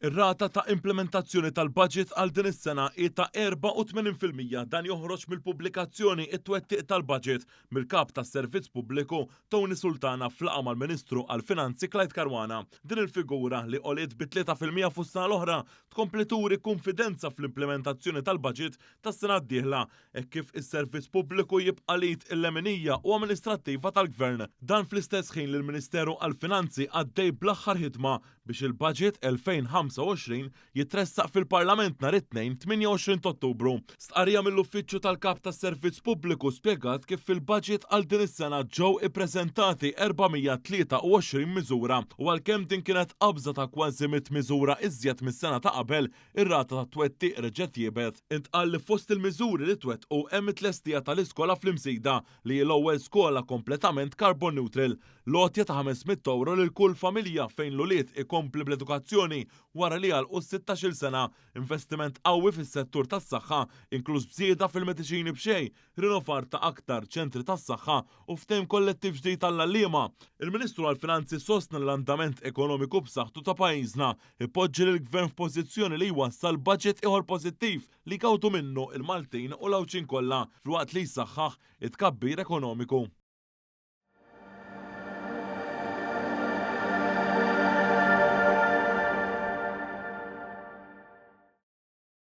Ir-rata ta' implimentazzjoni tal-budget għal din is-sena hi ta' 84%. Dan joħroġ mill-pubblikazzjoni It-Twettiq tal-Budget mill-Kap tas-Servizz Pubbliku Tony Sultana f'laqgħa mal-Ministru għall-Finanzi Clyde Caruana. Din il-figura, li għoliet bi 3% fuq is-sena l-oħra, tkompli turi kunfidenza fl-implimentazzjoni tal-budget tas-sena d-dieħla hekk kif is-Servizz Pubbliku jibqa' l-id il-leminija u amministrattiva tal-Gvern. Dan fl-istess ħin li l-Ministeru għall-Finanzi għaddej bl-aħħar ħidma biex il-Budget 2025 jitressaq fil-Parlament nhar it-Tnejn 28 t'Ottubru. Stqarrija mill-Uffiċċju tal-Kap tas-Servizz Pubbliku spjegat kif fil-Budget għal din is-sena ġew ippreżentati 423 miżura u għalkemm din kienet qabża ta' kważi 100 miżura iżjed mis-sena ta' qabel, Ir-rata tat-twettiq reġgħet tjiebet. Intqal li fost il-miżuri li twettqu hemm it-tlestija tal-iskola fl-Imsida, li hi l-ewwel skola kompletament carbon neutral, l-għotja ta' 500 ewro lil kull familja fejn l-ulied ikompli bl-edukazzjoni wara li jagħlqu s-sittax-il sena, investiment qawwi fis-settur tas-saħħa inkluż b'żieda fil-mediċini b'xejn, rinnovar ta' aktar ċentri tas-saħħa u ftehim kollettiv ġdid għall-għalliema. Il-Ministru għall-Finanzi sostna li l-andament ekonomiku b'saħħtu ta' pajjiżna jpoġġi lill-Gvern f'pożizzjoni li jwassal budget ieħor pożittiv li jgawdu minnu l-Maltin u l-Għawdxin kollha filwaqt li jsaħħaħ it-tkabbir ekonomiku.